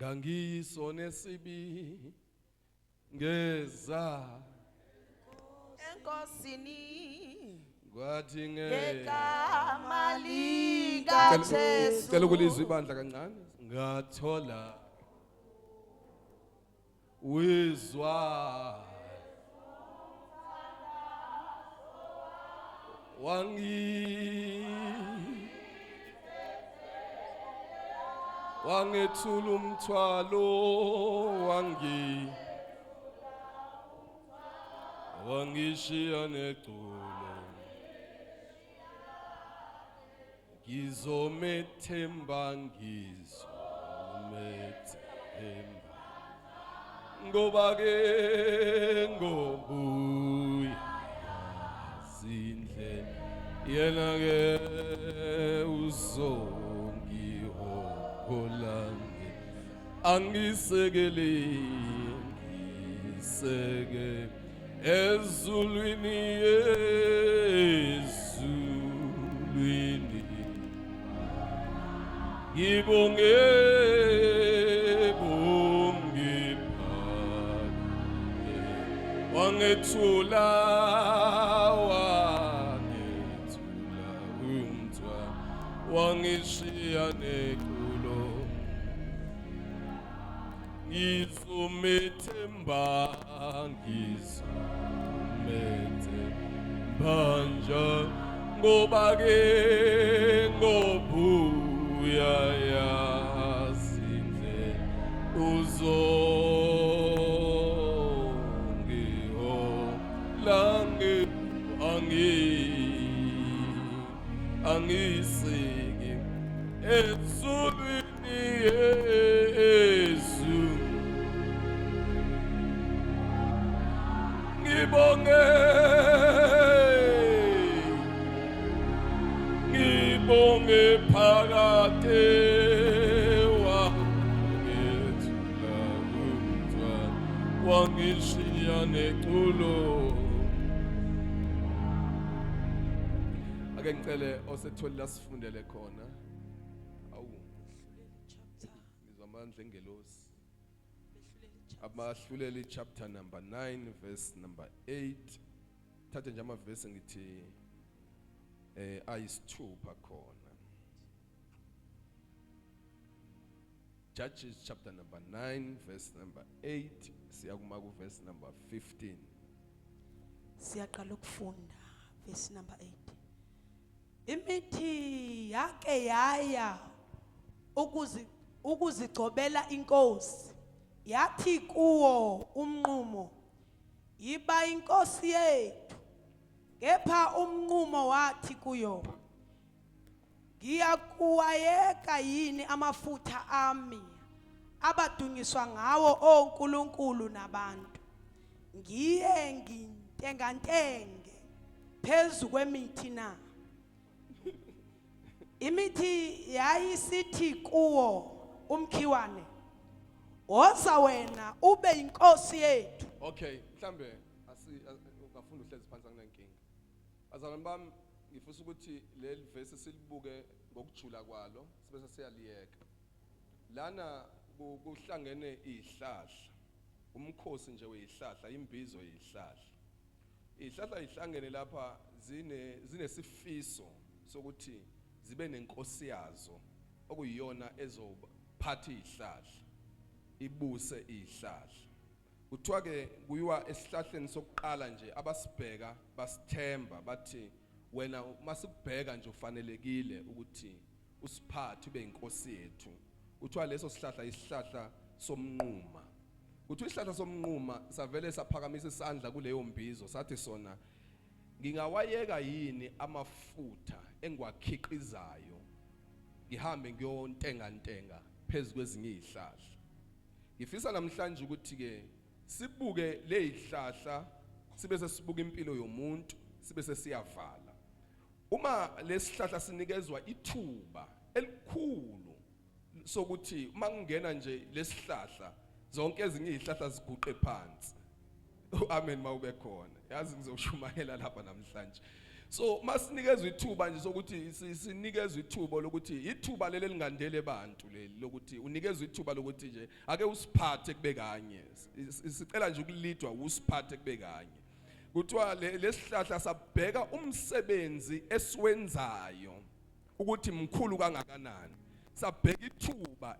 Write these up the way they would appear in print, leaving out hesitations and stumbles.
Ngangiyisona esibi ngeza enkosini kwathi ngegama likaJesu. Cela ukulizwa ibandla kancane. Ngathola wizwa wangi wangethula umthwalo wangi wangishiya neculo ngizomethemba ngizomethemba ngoba ke ngobuya zindlela yena ke uzongihola angisekele ngiseke ezulwini ezulwini ngibonge bonge phakade wangethula wangethula umthwalo wangishiya neculo ngizomethemba ngizomethemba njalo ngoba ke ngobuya yazi indlela uzongihola angi angisiki ezulwini yezu ngibonge ngibonge phakade wangethula umntwana wangishiya neculo. Ake ngicele osetholile asifundele khona. Awu, ngizwa amandla engelosi. Abahluleli chapter number 9 verse number 8. Thathe nje amavesi ngithi ayisithupha khona. Judges chapter number 9 verse number 8 siyakuma ku verse number 15. Siyaqala ukufunda verse number 8. Imithi yake yaya ukuzigcobela inkosi yathi kuwo umnqumo yiba inkosi yethu, kepha umnqumo wathi kuyo ngiyakuwayeka yini amafutha ami abadunyiswa ngawo onkulunkulu nabantu, ngiye ngintengantenge phezu kwemithi na? Imithi yayisithi kuwo umkhiwane, woza wena ube inkosi yethu. Okay, mhlambe asi ungafunda uhlezi phansi, anginankinga. Bazalwane bami, ngifisa ukuthi leli verse silibuke ngokujula kwalo sibe sesiyaliyeka. Lana kuhlangene izihlahla, umkhosi nje wezihlahla, imbizo yezihlahla. Izihlahla ihlangene lapha zinesifiso sokuthi zibe nenkosi yazo okuyiyona ezophatha izihlahla, ibuse izihlahla. Kuthiwa ke kuyiwa esihlahleni sokuqala nje abasibheka basithemba bathi wena masikubheka nje ufanelekile ukuthi usiphathe ube inkosi yethu. Kuthiwa leso sihlahla isihlahla somnquma. Kuthiwa isihlahla somnquma savele saphakamisa isandla kuleyo mbizo sathi sona ngingawayeka yini amafutha engiwakhiqizayo ngihambe ngiyontenga ntenga phezu kwezinye izihlahla. Ngifisa namhlanje ukuthi ke sibuke lezihlahla sibe sesibuka impilo yomuntu sibe sesiyavala. Uma lesihlahla sinikezwa ithuba elikhulu sokuthi uma kungena nje lesihlahla zonke ezinye izihlahla ziguqe phansi. Amen mawube khona. Yazi ngizoshumayela lapha namhlanje. So masinikezwe ithuba nje sokuthi sinikezwe ithuba lokuthi ithuba leli lingandele abantu leli lokuthi unikezwe ithuba lokuthi nje ake usiphathe kube kanye. Sicela nje ukulidwa usiphathe kube kanye. Kuthiwa lesihlahla sabheka umsebenzi esiwenzayo ukuthi mkhulu kangakanani. Sabheka ithuba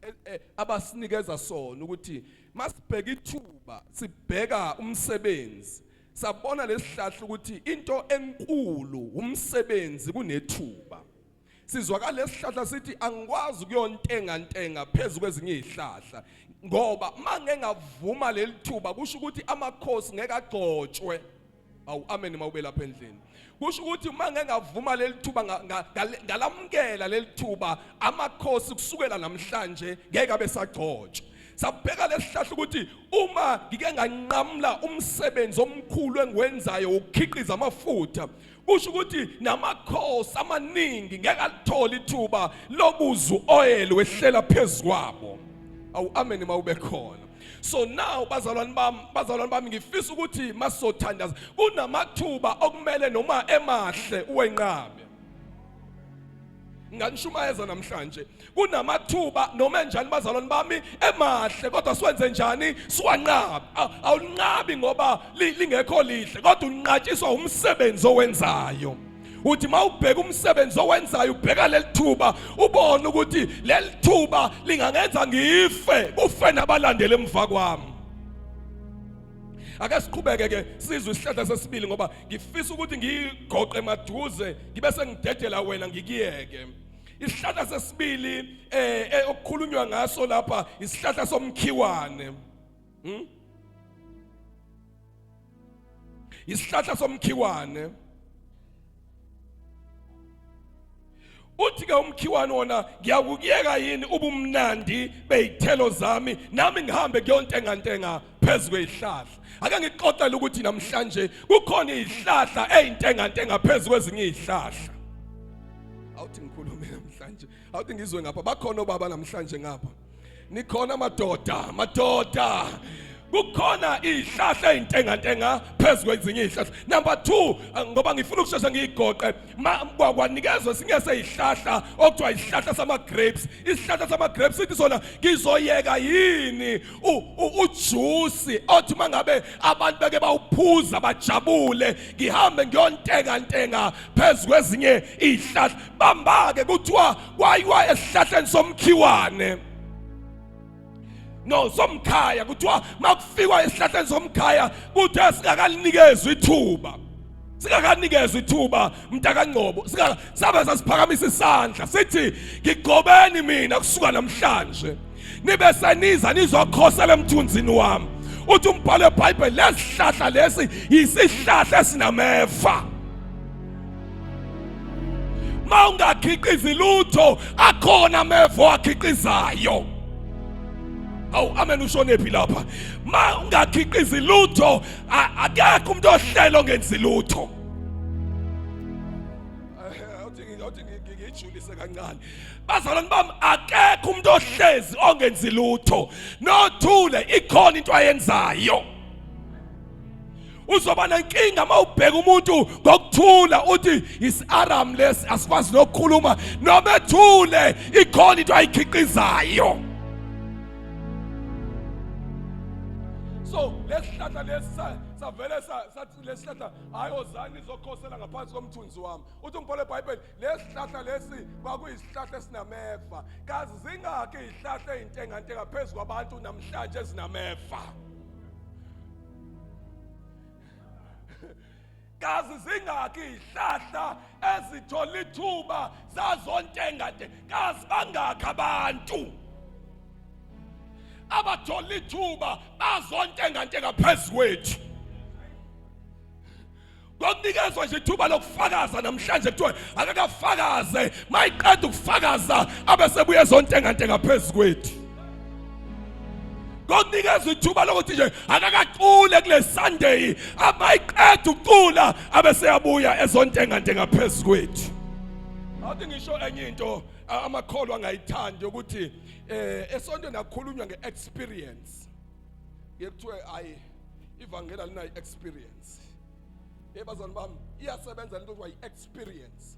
abasinikeza sona ukuthi masibheka ithuba sibheka umsebenzi. Sabona lesihlahla ukuthi into enkulu umsebenzi kunethuba. Sizwakala lesihlahla sithi angikwazi ukuyontenga ntenga phezulu kwezinye izihlahla ngoba mange ngavuma leli thuba kusho ukuthi amakhosi ngeke agcotshwe. Awu amen mawube lapha endlini. Kusho ukuthi uma ngeke ngavuma leli thuba ngalamukela leli thuba amakhosi kusukela namhlanje ngeke abe sagcotshwa. Sabheka lesihlahla ukuthi uma ngike nganqamula umsebenzi omkhulu engiwenzayo ukukhiqiza amafutha kusho ukuthi namakhosi amaningi ngeke alithole ithuba lokuzu oil wehlela phezu kwabo. Awu amen mawube khona. So now bazalwane bami, bazalwane bami ngifisa ukuthi masizothandaza kunamathuba okumele noma emahle uwenqabe. Nganishumayeza namhlanje kunamathuba noma enjani bazalwane bami emahle kodwa siwenze njani siwanqabe. Awunqabi ngoba lingekho lihle kodwa unqatshiswa umsebenzi owenzayo. Uthi mawubheka umsebenzi owenzayo ubheka leli thuba ubone ukuthi leli thuba lingangenza ngife kufe nabalandeli emva kwami. Ake siqhubeke ke sizwe isihlahla sesibili ngoba ngifisa ukuthi ngigoqe maduze ngibe sengidedela wena ngikuyeke. Isihlahla sesibili okukhulunywa ngaso lapha isihlahla somkhiwane. Isihlahla somkhiwane. Uthi ke umkhiwane wona ngiyakukuyeka yini ubumnandi beyithelo zami nami ngihambe kuyontenga ntenga phezu kwezihlahla. Ake ngixoxele ukuthi namhlanje kukhona izihlahla ezintenga ntenga phezu kwezinye izihlahla. Awuthi ngikhulume namhlanje, awuthi ngizwe ngapha bakhona obaba namhlanje ngapha. Nikhona madoda, madoda. Kukhona izihlahla ezintengantenga phezu kwezinye izihlahla. Number 2 ngoba ngifuna ukushesha ngiyigoqe, kwanikezwa esinye sezihlahla okuthiwa isihlahla sama grapes. Isihlahla sama grapes sithi sona ngizoyeka yini ujuice othi mangabe abantu beke bawuphuza bajabule ngihambe ngiyontenga ntenga phezu kwezinye izihlahla. Bamba ke kuthiwa kwayiwa esihlahleni somkhiwane. No somkhaya kuthiwa makufikwa esihlahleni somkhaya kuthiwa singakanikezwa ithuba. Singakanikezwa ithuba mntakaNgcobo sabe sasiphakamisa isandla sithi ngigcobeni mina kusuka namhlanje nibe seniza nizokhosela emthunzini wami. Uthi umbhalo weBhayibheli lesihlahla lesi yisihlahla esinameva. Mawungakhiqizi lutho akhona ameva akhiqizayo. Awu amen ushonephi lapha? Ma ungakhiqizi lutho akekho umuntu ohlelo ongenzi lutho. Awuthi ngijulise kancane. Bazalwane bami akekho umuntu ohlezi ongenzi lutho. Nothule ikhona into ayenzayo. Uzoba nenkinga mawubheka umuntu ngokuthula uthi isiaram lesi asikwazi nokukhuluma noma ethule ikhona into ayikhiqizayo. So lesihlahla lesi savele sathi lesihlahla hayi ozani izokhosela ngaphansi komthunzi wami. Uthi umbhalo weBhayibheli lesihlahla lesi kwakuyisihlahla esinameva. Kazi zingaki izihlahla ezintengantenga phezu kwabantu namhlanje ezinameva? Kazi zingaki izihlahla ezithola ithuba zazontengante? Kazi bangaki abantu abathola ithuba bazontengantenga phezu kwethu? Kokunikezwa nje ithuba lokufakaza namhlanje kuthiwa akakafakaze, mayiqeda ukufakaza abesebuye ezontengantenga phezu kwethu. Kokunikezwa ithuba lokuthi nje akakacule kule Sunday, abayiqeda ukucula abeseyabuya ezontengantenga phezu kwethu. Awuthi ngisho enye into amakholwa angayithandi ukuthi esontweni akukhulunywa ngeexperience. Ngeke kuthiwe ayi ivangeli alinayo experience. Hey bazalwane bami, iyasebenza lento kuthiwa i-experience.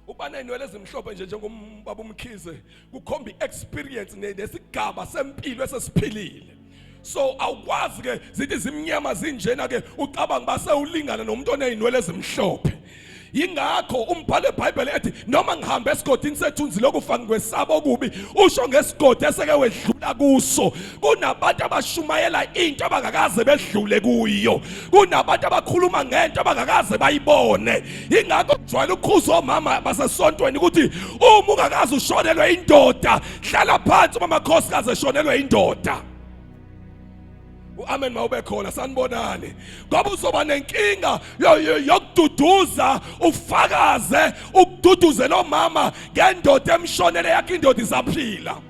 Ukuba nezinwele ezimhlophe nje njengombaba uMkhize kukhomba i-experience nesigaba sempilo esesiphilile. So awukwazi ke zithi zimnyama zinjena ke ucabanga base ulingana nomuntu onezinwele ezimhlophe. Yingakho umbhalo weBhayibheli ethi noma ngihambe esigodini sethunzi lokufa ngikwesaba okubi, usho ngesigodi eseke wedlula kuso. Kunabantu abashumayela into abangakaze bedlule kuyo, kunabantu abakhuluma ngento abangakaze bayibone. Yingakho kujwayele ukukhuza omama basesontweni ukuthi uma ungakaze ushonelwe indoda, hlala phansi uma amakhosikazi eshonelwe indoda. Uamen mawube khona, sanibonani. Ngoba uzoba nenkinga yokududuza, ufakaze ukududuze lo mama ngendoda emshonele yakhe, indoda isaphila.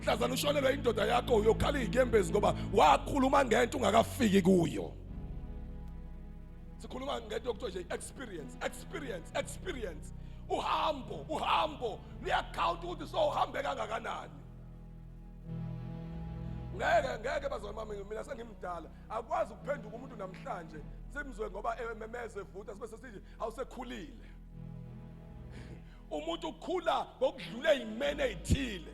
Mhlazana ushonelwe indoda yakho uyokhala izinyembezi ngoba wakhuluma ngento ungakafiki kuyo. Sikhuluma ngento yokuthiwa nje experience, experience, experience. Uhambo, uhambo luyacount ukuthi sowuhambe kangakanani. Ngeke ngeke bazalwane bami, mina sengimdala, akwazi ukuphenduka umuntu namhlanje simzwe ngoba ememeze evutha sibe sesithi awusekhulile. Umuntu ukhula ngokudlula ezimene ezithile.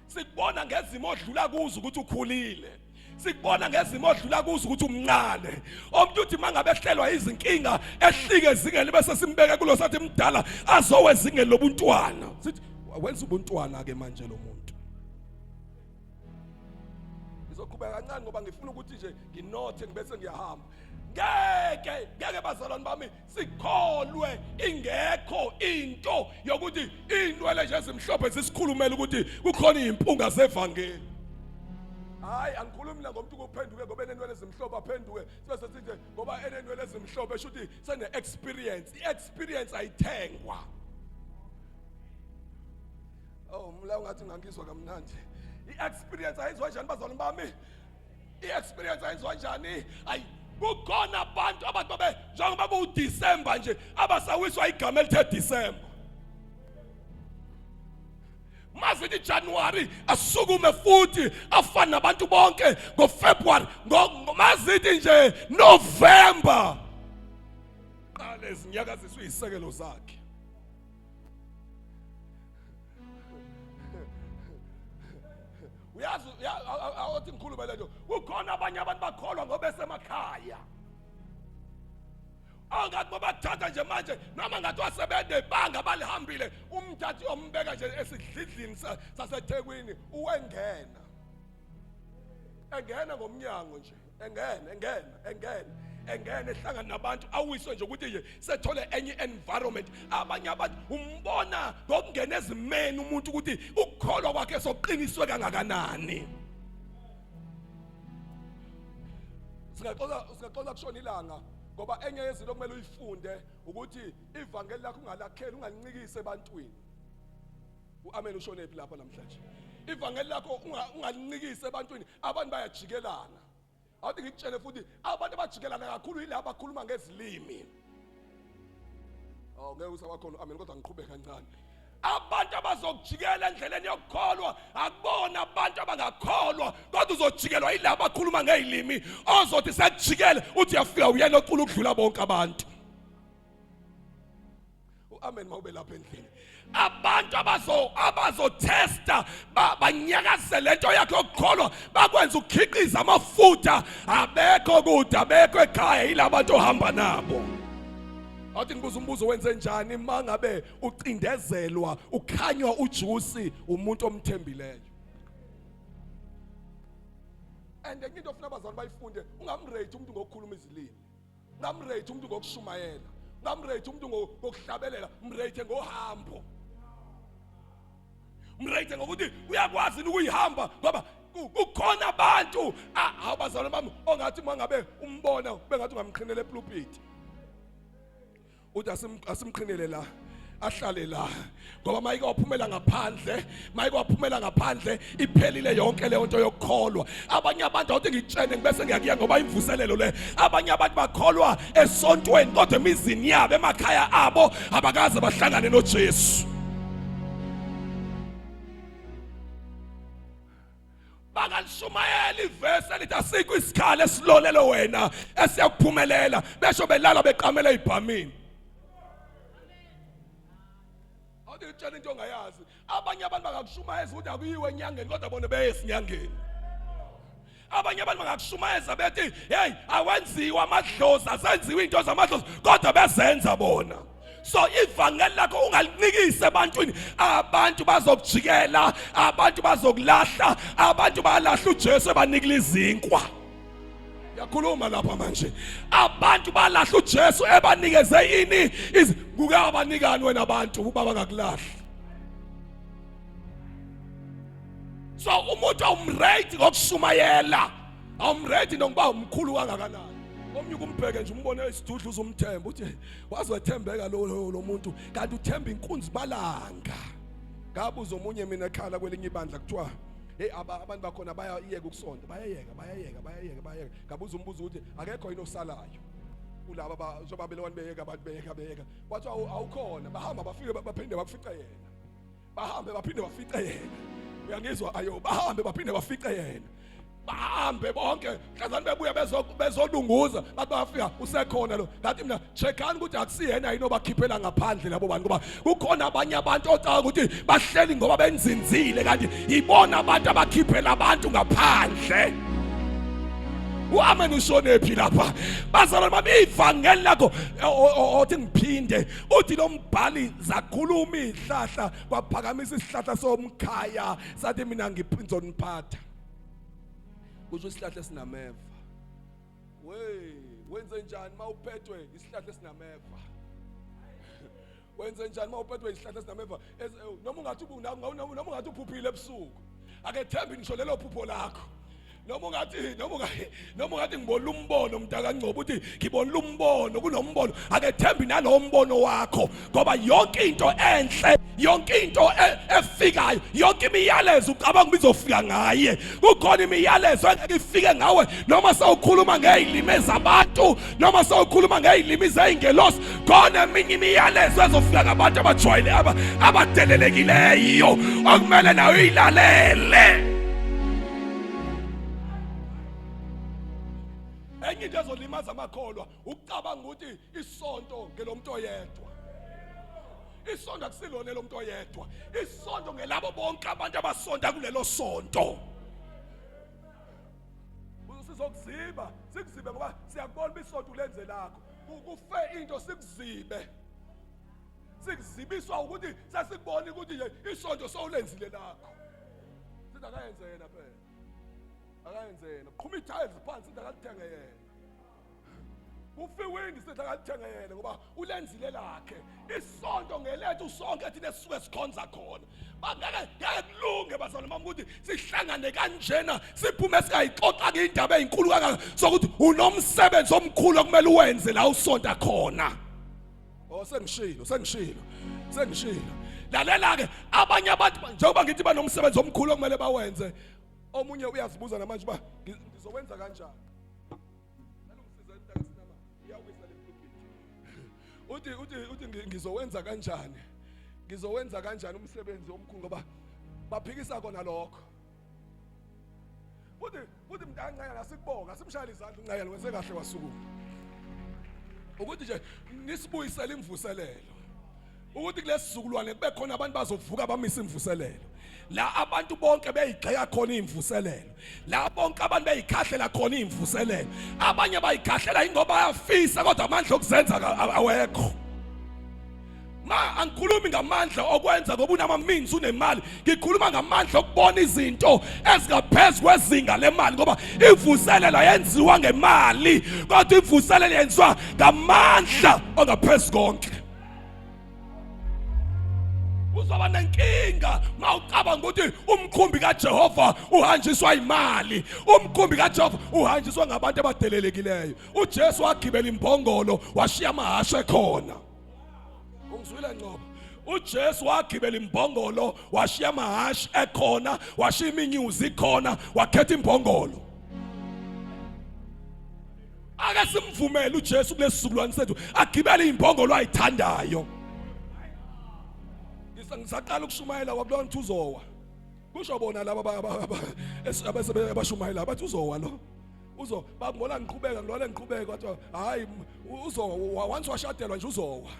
Sikubona ngezimo odlula kuzo ukuthi ukhulile, sikubona ngezimo odlula kuzo ukuthi umncane. Umuntu uthi mangabe ehlelwa izinkinga ehlike ezingeni bese simbeke kulo sathi mdala azowe ezingeni lobuntwana, sithi wenza ubuntwana ke manje lo muntu. Ngizoqhubeka kancane ngoba ngifuna ukuthi nje nginothe ngibese ngiyahamba. Ngeke ngeke bazalwane bami sikholwe ingekho into yokuthi inwele nje ezimhlophe zisikhulumela ukuthi kukhona izimpunga zevangeli. Hayi, angikhulumi la ngomuntu kuphenduke ngoba enenwele ezimhlophe aphenduke sibe sesithi ngoba enenwele ezimhlophe shuthi sene experience. I-experience ayithengwa. Oh, mla ungathi ngangizwa kamnandi. I-experience ayizwa njani bazalwane bami? I-experience ayizwa njani? Ayi, kukhona abantu abantu babe njengoba kuwuDecember nje abasawiswa igama elithe December. Mazithi January asukume futhi afane nabantu bonke ngoFebruary, mazithi nje November qale izinyakaziswe izisekelo zakhe. Uyazi awuthi ngikhulume lento, kukhona abanye abantu bakholwa ngoba besemakhaya. Angathi babathatha nje manje noma ngathi wasebende ibanga balihambile, umthathi uyombeka nje esidlidlini saseThekwini, uwengena engena ngomnyango nje, engena engena engena engena ehlangana nabantu, awiswe nje ukuthi nje sethole enye environment. Abanye abantu umbona ngokungena ezimeni umuntu ukuthi ukukholwa kwakhe soqiniswe kangakanani. Singaxoxa singaxoxa kushona ilanga, ngoba enye yezinto okumele uyifunde ukuthi ivangeli lakho ungalakheli, ungalincikisi ebantwini. Uamen ushonephi lapha namhlanje? Ivangeli lakho ungalincikisi ebantwini, abantu bayajikelana. Awuthi ngikutshele futhi, abantu abajikelana kakhulu yilaba abakhuluma ngezilimi. Oh, ngeke usabakhona amen, kodwa ngiqhubeke kancane. Abantu abazokujikela endleleni yokukholwa akubona abantu abangakholwa, kodwa uzojikelwa yilaba abakhuluma ngezilimi, ozothi sekujikele uthi uyafika uyena ocula ukudlula bonke abantu. Amen mawube lapha endlini. Abantu abazo abazothesta banyakaze lento yakho yokukholwa, bakwenza ukukhiqiza amafutha, abekho kude, abekho ekhaya, yilabantu ohamba nabo. Awuthi ngibuza umbuzo, wenze njani mangabe ucindezelwa, ukhanywa ujusi umuntu omthembileyo? And enye into ofuna abazali bayifunde, ungamrate umuntu ngokukhuluma izilimi, ungamrate umuntu ngokushumayela, ungamrate umuntu ngokuhlabelela, mrate ngohambo, mrate ngokuthi uyakwazi ukuyihamba, ngoba kukhona abantu hawu bazalwane bami ongathi uma ngabe umbona bengathi ungamqhinela epulpit, uthi asimqhinele la, ahlale la, ngoba mayike waphumela ngaphandle, mayike waphumela ngaphandle iphelile yonke leyo nto yokukholwa. Abanye abantu, awuthi ngikutshene ngibese ngiyakuya ngoba imvuselelo le, abanye abantu bakholwa esontweni kodwa emizini yabo, emakhaya abo abakaze bahlangane noJesu. Bangalishumayela ivesi elithi asikho isikhali esilolele wena esiyakuphumelela, besho belala beqamela ibhamini. Awuthi ngitshela into ongayazi. Abanye abantu bangakushumayeza ukuthi akuyiwe enyangeni kodwa bona beye esinyangeni. Abanye abantu bangakushumayeza bethi hey awenziwa amadlozi, azenziwa into zamadlozi kodwa bezenza bona. So ivangeli lakho ungalinikise ebantwini, abantu bazokujikela, abantu bazokulahla, abantu balahla uJesu ebanikile izinkwa. Ngiyakhuluma lapha manje, abantu balahla uJesu ebanikeze ini? Kuke abanikani wena abantu ubaba ngakulahla? So umuntu awumrate ngokushumayela, awumrate nokuba umkhulu kangakanani. Omnye ukumbheke nje umbone isidudla uzumthemba uthi wazwethembeka lo muntu, kanti uthemba inkunzi balanga. Ngabuza omunye mina ekhala kwelinye ibandla, kuthiwa hey abantu bakhona bayayeka ukusonta, bayayeka bayayeka bayayeka bayayeka. Ngabuza umbuzo ukuthi akekho yini osalayo kulaba njengoba belewani beyeka abantu beyeka beyeka, kwathiwa awukhona, bahamba bafike baphinde bakufice yena, bahambe baphinde bafice yena. Uyangizwa? Ayo, bahambe baphinde bafice yena, bahambe bonke mhlazane bebuya bezolunguza bathi bafika usekhona lo. Ngathi mina checkani ukuthi akusiyena yini obakhiphela ngaphandle labo bantu, ngoba kukhona abanye abantu ocabanga ukuthi bahleli ngoba benzinzile, kanti yibona abantu abakhiphela abantu ngaphandle. Uamen ushonephi lapha bazalwane bami? Ivangeli lakho othi ngiphinde uthi lo mbhali, zakhuluma izihlahla, kwaphakamisa isihlahla somkhaya sathi mina ngizoniphatha. Kusho isihlahla esinameva. We wenze njani mawuphethwe isihlahla esinameva? Wenze njani mawuphethwe isihlahla esinameva? Noma ungathi noma ungathi uphuphile ebusuku, akethembi ngisho lelo phupho lakho. Noma ungathi noma ungathi ngibona umbono mntakaNgcobo, uthi ngibona umbono, kunombono, akethembi nalowo mbono wakho, ngoba yonke into enhle, yonke into efikayo, yonke imiyalezo ucabanga ukuthi izofika ngaye. Kukhona imiyalezo engeke ifike ngawe, noma sewukhuluma ngezilimi zabantu, noma sewukhuluma ngezilimi zezingelosi, khona eminye imiyalezo ezofika ngabantu abajwayele abadelelekileyo okumele nayo uyilalele. Enye into ezolimaza amakholwa ukucabanga ukuthi isonto ngelomuntu oyedwa. Isonto akusilona elomuntu oyedwa, isonto ngelabo bonke abantu abasonta kulelo sonto. Sizokuziba, sikuzibe ngoba siyakubona uba isonto ulenze lakho. Kufe into sikuzibe, sikuzibiswa ukuthi sesikubona ukuthi nje isonto sowulenzile lakho. Sithi akayenze yena phela, akayenze yena. Qhuma i-tiles phansi, sithi akalithenge yena. Kufe iwindi, sithi akalithenge yena ngoba ulenzile lakhe. Isonto ngelethu sonke thina esisuke sikhonza khona. Bangeke ngeke kulunge bazalwane bami ukuthi sihlangane kanjena siphume singayixoxa indaba ezinkulu kangaka sokuthi unomsebenzi omkhulu okumele uwenze la usonta khona. Oh, sengishilo, sengishilo, sengishilo. Lalela ke abanye abantu, njengoba ngithi banomsebenzi omkhulu okumele bawenze, omunye uyazibuza namanje uba ngizowenza kanjani. Nalungisiza mntakasinama, iyawisa le pulpit. Uthi ngizowenza kanjani? Ngizowenza kanjani umsebenzi omkhulu, ngoba baphikisa kona lokho. Futhi mntancancane asikubonga, simshayele izandla uNcayela, wenze kahle wasukuma. Ukuthi nje nisibuyisele imvuselelo. Ukuthi kulesizukulwane kube khona abantu bazovuka bamise imvuselelo. La abantu bonke beyigxeka khona imvuselelo. La bonke abantu beyikhahlela khona imvuselelo. Abanye bayikhahlela ingoba bayafisa kodwa amandla okuzenza awekho. Ma angikhulumi ngamandla okwenza ngoba unama means, unemali. Ngikhuluma ngamandla okubona izinto ezingaphezu kwezinga lemali, ngoba imvuselelo yenziwa ngemali, kodwa imvuselelo yenziwa ngamandla ongaphezu konke. Uzoba nenkinga mawucabanga ukuthi umkhumbi kaJehova uhanjiswa imali. Umkhumbi kaJehova uhanjiswa ngabantu abadelelekileyo. uJesu wagibela imbongolo washiya amahashe ekhona. Ungizwile Ngcobo? uJesu wagibela imbongolo washiya amahhashi ekhona, washiya iminyuzi ikhona, wakhetha imbongolo. Ake simvumele uJesu kulesizukulwane sethu agibele imbongolo ayithandayo. Ngisaqala ukushumayela wakulona uzowa. Kusho bona laba abashumayela bathi uzowa lo. Uzo bakubona ngiqhubeka ngilona ngiqhubeka wathi hayi uzowa once washadelwa nje uzowa.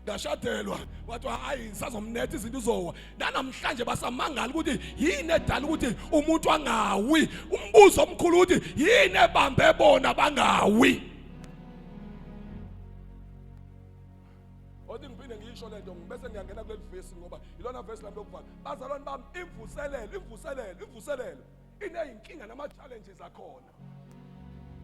Ngashadelwa wathi hayi sazomnetha izinto uzowa. Nanamhlanje basamangala ukuthi yini edala ukuthi umuntu angawi. Umbuzo omkhulu ukuthi yini ebambe bona bangawi. Othi ngiphinde ngiyisho lento bese ngiyangena kuleli vesi ngoba ilona vesi lami lokuvala. Bazalwane bami imvuselelo imvuselelo imvuselelo ineyinkinga nama challenges akhona.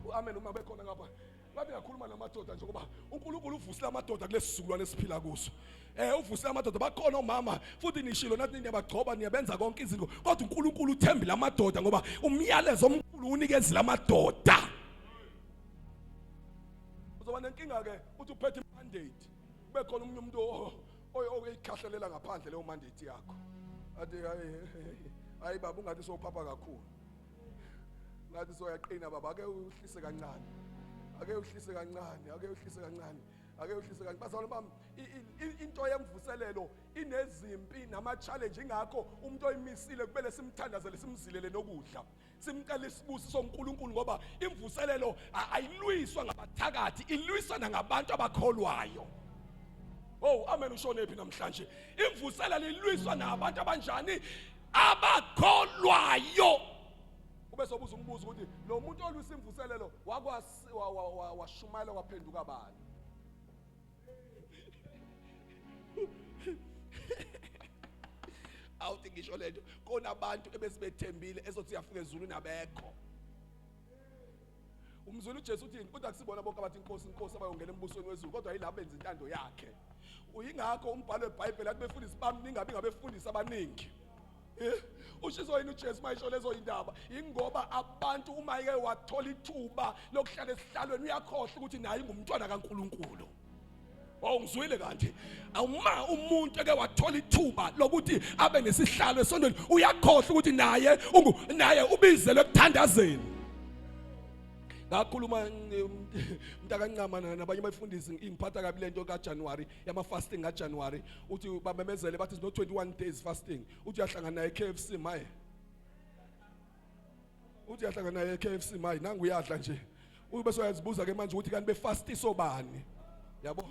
Uamen uma bekhona ngapha. Ngabe ngakhuluma namadoda nje ngoba uNkulunkulu uvusile amadoda kulesizukulwane esiphila kuso. Eh uvusile amadoda bakhona omama futhi nishilo nathi niyabagcoba niyabenza konke izinto kodwa uNkulunkulu uthembile amadoda ngoba umyalezo omkhulu unikezile amadoda. Uzoba nenkinga ke uthi uphethe mandate kube khona umunye umuntu oyikhahlelela ngaphandle leyo mandate yakho. Athi hayi hayi baba ungathi sowuphapha kakhulu. Ngathi soyaqina baba ake uhlise kancane. Ake uhlise kancane, ake uhlise kancane. Ake uhlise kancane. Bazalwane bami into yemvuselelo inezimpi nama challenge ingakho umuntu oyimisile kumele simthandazele simzilele nokudla. Simcela isibusiso uNkulunkulu ngoba imvuselelo ayilwiswa ngabathakathi, ilwiswa nangabantu abakholwayo. Oh amen ushonephi namhlanje? Imvuselelo ilwiswa nabantu abanjani? Abakholwayo. Ube sobuza umbuzo ukuthi lo muntu olwisa imvuselelo wakwasi washumayela waphenduka bani? Awuthi ngisho lento kona abantu ebesibethembile esothi yafika ezulwini abekho. Umzulu uJesu uthini? Uthi akusibona bonke abathi inkosi inkosi abayongena embusweni wezulu kodwa yilabo benza intando yakhe. Uyingakho umbhalo weBhayibheli athi befundisi bami ningabi ngabefundisi abaningi. Eh, ushiso yini uJesu mayisho lezo indaba? Ingoba abantu uma eke wathola ithuba lokuhlala esihlalweni uyakhohlwa ukuthi naye ingumntwana kaNkuluNkulu. Oh ngizwile kanti uma umuntu eke wathola ithuba lokuthi abe nesihlalo esontweni uyakhohlwa ukuthi naye ungu naye ubizelwe ekuthandazeni. Ngakhuluma mntakancama nabanye abafundisi ingiphatha kabi lento kaJanuary yama fasting kaJanuary uthi bamemezele bathi no 21 days fasting uthi uyahlangana naye KFC maye uthi uyahlangana naye KFC maye nangu uyadla nje ube soyazibuza ke manje ukuthi kanti befastiso bani yabo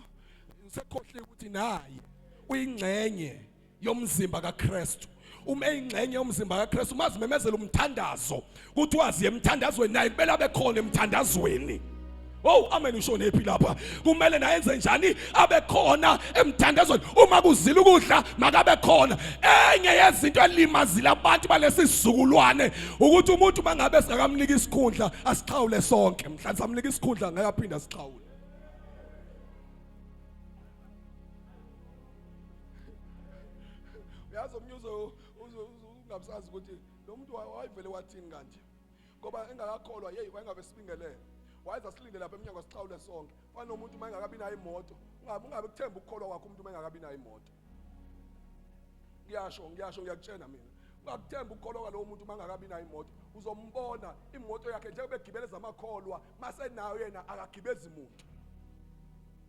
sekhohliwe ukuthi naye uyingxenye yomzimba kaKristu uma eyingxenye yomzimba kaKristu mazimemezela umthandazo ukuthi wazi emthandazweni naye kumele abe khona emthandazweni. Oh amen ushonephi lapha kumele naye enze njani abe khona emthandazweni uma kuzila ukudla makabe khona enye yezinto elimazile abantu balesi sizukulwane ukuthi umuntu mangabe singakamnika isikhundla asixhawule sonke mhla samnika isikhundla ngeke aphinde asixhawule uyazi omunye ungabusazi ukuthi lo muntu wayevele wathini kanje ngoba engakakholwa yeyi wayengabe sibingelele wayeza silinde lapha emnyango sixhawule sonke fana nomuntu uma engakabi nayo imoto ungabe ungabe kuthemba ukukholwa kwakho umuntu uma engakabi nayo imoto ngiyasho ngiyasho ngiyakutshena mina ungakuthemba ukukholwa kwalowo muntu uma engakabi nayo imoto uzombona imoto yakhe njengoba egibeleza amakholwa masenayo yena akagibezi muntu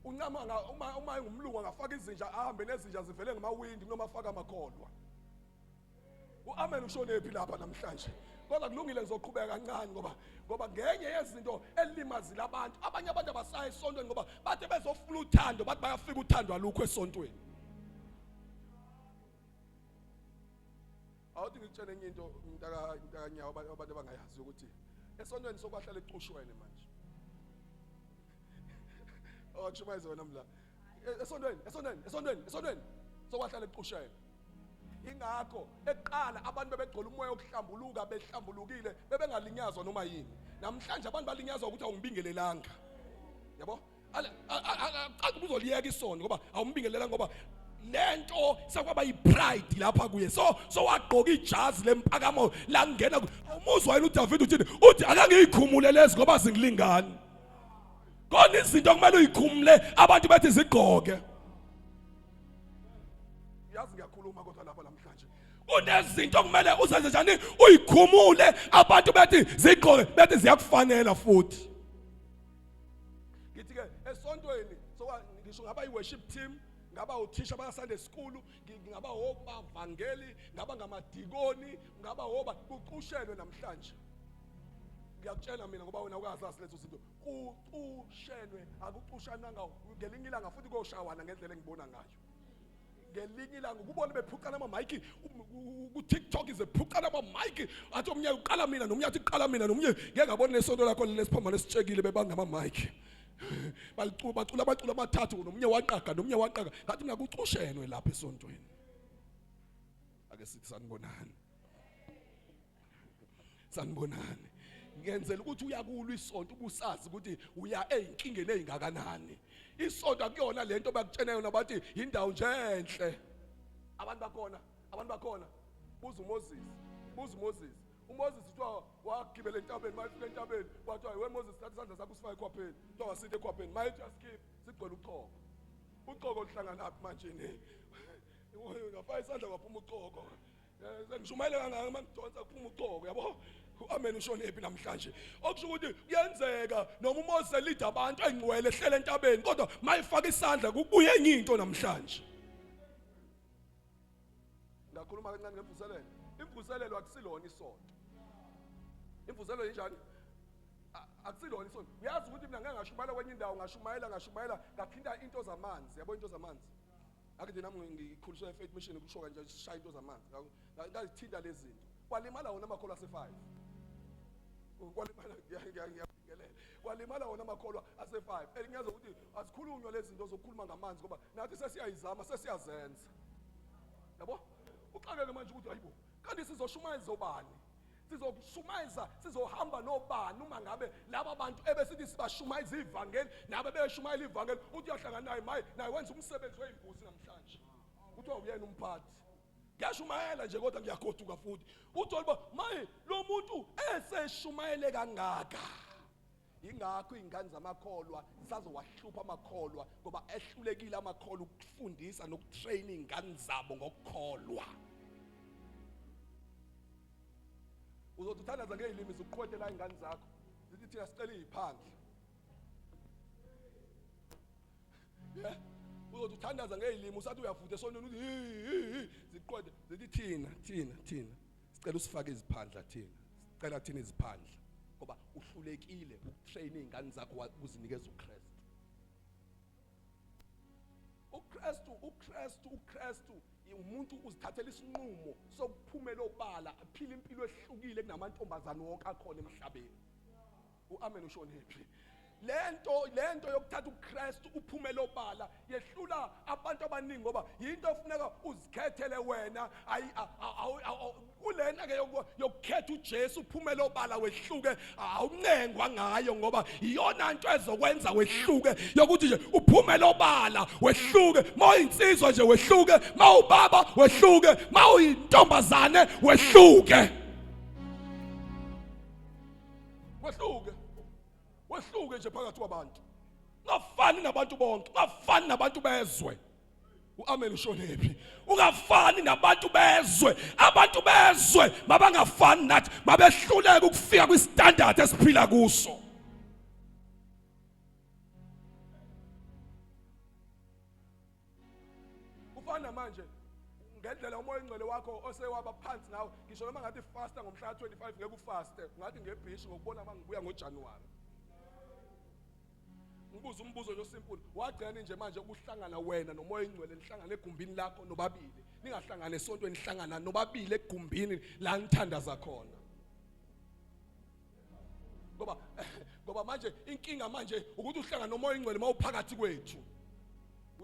uncama uma uma engumlungu angafaka izinja ahambe nezinja zivele ngamawindi noma afaka amakholwa uAmen ushonephi lapha namhlanje kodwa kulungile ngizoqhubeka kancane ngoba ngoba ngenye yezinto elimazile abantu abanye abantu abasaya esontweni ngoba bathe bezofuna uthando bathi bayafika uthando alukho esontweni awuthi ngikutshele enye into mntaka mntakanyawo abantu abangayazi ukuthi esontweni sokwahlala ecushwene manje akushumayeze wena mla esontweni esontweni esontweni esontweni sokwahlala ecushwene Ingakho ekuqala abantu bebegcola umoya wokuhlambuluka behlambulukile bebengalinyazwa noma yini. Namhlanje abantu balinyazwa ukuthi awungibingelelanga. Yabo? Aqala uzoliyeka isono ngoba awumbingelelanga ngoba lento sekwaba yipride lapha kuye so so wagqoka ijazi lempakamo langena awumuzwa yena uDavid uthini uthi akangiyikhumule lezi ngoba zingilingani kona izinto kumele uyikhumule abantu bathi zigqoke yazi ngiyakhuluma kodwa lapha namhlanje kunezinto okumele uzenze njani uyikhumule abantu bethi zigqoke bethi ziyakufanela futhi ngithi ke esontweni so ngisho ngaba i-worship team. Ngaba uthisha baka Sunday school, ngaba obavangeli, ngaba ngamadikoni, ngaba oba kucushelwe namhlanje. Ngiyakutshela mina ngoba wena ukazazi lezo zinto. Kucushelwe, akucushananga ngelinye ilanga futhi koshawana ngendlela engibona ngayo. Ngelinye ilanga ukubona bephucana ama-mic ku-TikTok izephucana ama-mic athi omnye uqala mina nomnye athi qala mina nomnye ngeke ngabona nesonto lakho lesiphambano esitshekile bebanga ama-mic balicula bacula abacula abathathu nomnye waqaga nomnye waqaga ngathi mina kucushenwe lapha esontweni. Ake sithi sanibonani, sanibonani. Ngenzela ukuthi uyakulwa isonto ubusazi ukuthi uya ezinkingeni ezingakanani. Isonto akuyona lento bakutshena yona bathi indawo nje enhle. Abantu bakhona, abantu bakhona. Buza uMoses, buza uMoses. UMoses kuthiwa wagibela entabeni, mayefika entabeni kwathiwa we Moses thatha isandla sakho usifake ekhwapheni. Kuthiwa wasithe ekhwapheni, mayethi uyasikipha sigcwele uchoko. Uchoko luhlanganaphi manje ne? Ngafaka isandla kwaphuma uchoko. Sengishumayele kangaka mangidonsa kuphuma uchoko yabo. Amen ushonephi namhlanje. Okusho ukuthi kuyenzeka noma uMoses elida abantu engcwele ehlele entabeni kodwa mayifaka isandla kubuye enye into namhlanje. Ngakhuluma kancane ngemvuselelo. Imvuselelo akusilona isonto. Imvuselelo injani? Akusilona isonto. Uyazi ukuthi mina ngeke ngashumayela kwenye indawo ngashumayela ngashumayela ngathinta into zamanzi, yabo into zamanzi. Ake nje nami ngikhuliswe eFaith Mission kusho kanje sishaya into zamanzi. Ngazithinta lezi zinto. Kwalimala wona amakholwa ase5. Kwalimala ngiyabingelela. Kwalimala wona amakholwa ase5. Elinyaza ukuthi asikhulunywa lezi zinto zokukhuluma ngamanzi ngoba nathi sesiyayizama sesiyazenza. Yabo? Uxakeke manje ukuthi hayibo kanti sizoshumayeza obani? Sizokushumayeza sizohamba nobani uma ngabe laba bantu ebesithi sibashumayeza ivangeli nabo beyashumayela ivangeli uthi uyahlangana naye maye naye wenza umsebenzi weyimbuzi namhlanje. Kuthiwa uyena umphathi. Ngiyashumayela nje kodwa ngiyagoduka futhi. Uthola uba maye lo muntu eseshumayele kangaka. Ingakho izingane zamakholwa zisazowahlupha amakholwa ngoba ehlulekile amakholwa ukufundisa nokutrain izingane zabo ngokukholwa. Uzothi uthandaza ngezilimi zikuqhwetela izingane zakho zithi thina sicela iziphandle. Yeah. Uzothi uthandaza ngezilimi usathi uyavutha esontweni uthi ziqwede zithi thina thina thina sicela usifake iziphandla thina sicela thina iziphandla ngoba uhlulekile ukutrain izingane zakho ukuzinikeza uKristu. uKristu uKristu uKristu umuntu uzithathela isinqumo sokuphumela obala aphile impilo ehlukile kunamantombazane wonke akhona emhlabeni. uAmen ushonephi? Lento yokuthatha uKristu uphumele obala yehlula abantu abaningi ngoba yinto ofuneka uzikhethele wena. Kulena ke yokukhetha uJesu uphumele obala wehluke awuncengwa ngayo ngoba iyona into ezokwenza wehluke yokuthi nje uphumele obala wehluke. Mawuyinsizwa nje wehluke, mawubaba wehluke, mawuyintombazane wehluke. Wehluke. Wehluke nje phakathi kwabantu. Ungafani nabantu bonke, ungafani nabantu bezwe. uAmen ushonephi? Ungafani nabantu bezwe. Abantu bezwe mabangafani nathi, mabehluleka ukufika kwistandard esiphila kuso. Ufana manje ngendlela umoya ongcwele wakho osewaba phansi ngawo, ngisho noma ngathi faster ngomhla ka-25 ngeke ufaste, ngathi ngebhishi ngokubona mangibuya ngoJanuary. Ngibuza umbuzo nje osimple, wagcina nje manje ukuhlangana wena nomoya ongcwele nihlangane egumbini lakho nobabili, ningahlangani esontweni, nihlangana nobabili egumbini la nithandaza khona. Ngoba manje inkinga manje ukuthi uhlangana nomoya ongcwele mawuphakathi kwethu.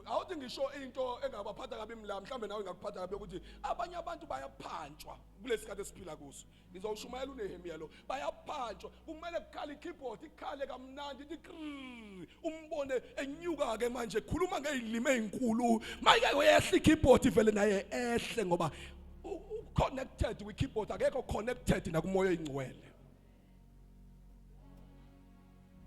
Awuthi ngisho into engabaphatha kabi mla, mhlambe nawe ingakuphatha kabi ukuthi abanye abantu bayaphantshwa kulesikhathi esiphila kuso. Ngizowushumayela uNehemiya lo. Bayaphantshwa, kumele kukhale ikeyboard, ikhale kamnandi ithi krrr, umbone enyuka ke manje khuluma ngezilimi ezinkulu. Mayike uyehla ikeyboard vele naye ehle ngoba connected with keyboard, akekho connected nakumoya oyingcwele.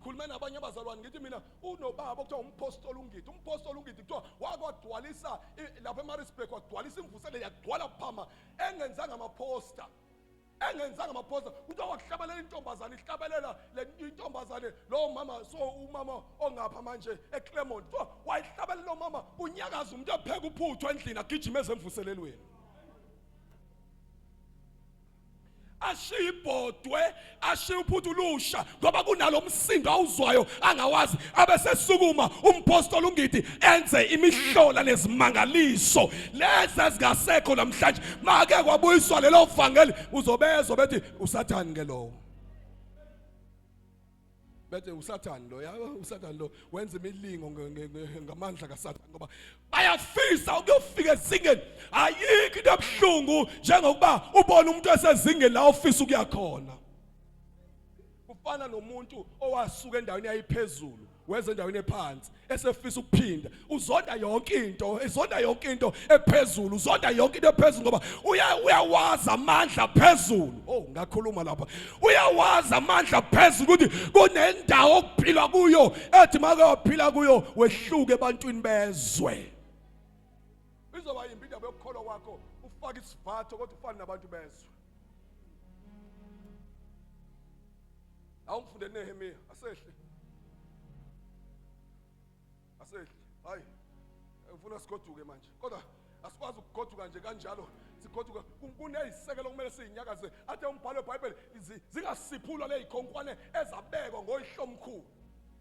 Khuluma nabanye abazalwane ngithi mina unobaba okuthiwa umpostoli uNgidi, umpostoli uNgidi kuthiwa wakwagcwalisa lapha eMaritzburg, wagcwalisa imvuselelo yagcwala phama engenzanga amaposter. Engenzanga amaphosa kuthiwa wakuhlabelela intombazane ihlabelela le intombazane lowo mama so umama ongapha manje eClermont kuthiwa wayihlabelela lo mama kunyakaza umuntu epheka uphuthu endlini agijime ezemvuselelweni ashiye ibhodwe ashiye uphuthu lusha ngoba kunalo msindo awuzwayo angawazi abesesukuma umpostoli uNgidi enze imihlola nezimangaliso lezi ezingasekho namhlanje make kwabuyiswa lelo vangeli uzobezwa bethi usathani ke lowo bethe usathani lo ya usathani lo wenza imilingo ngamandla kasathani ngoba bayafisa ukuyofika ezingeni ayikho into ebuhlungu njengokuba ubona umuntu esezingeni la ofisa ukuya khona kufana nomuntu owasuka endaweni yayiphezulu weza endaweni ephansi esefisa ukuphinda uzonda yonke into ezonda yonke into ephezulu uzonda yonke into ephezulu ngoba uyawazi amandla phezulu oh ngakhuluma lapha uyawazi amandla phezulu ukuthi kunendawo okuphilwa kuyo ethi make waphila kuyo wehluke ebantwini bezwe izoba yimbi indaba yokukholwa kwakho ufake isivatho kodwa ufane nabantu bezwe Awungifunde Nehemiya asehle. Asehle. Hayi. Ufuna sigoduke manje. Kodwa asikwazi ukugoduka nje kanjalo. Sigoduka kunezisekelo kumele sizinyakaze. Athe umbhalo weBhayibheli zingasiphulwa lezikhonkwane ezabekwa ngoyihlomkhulu.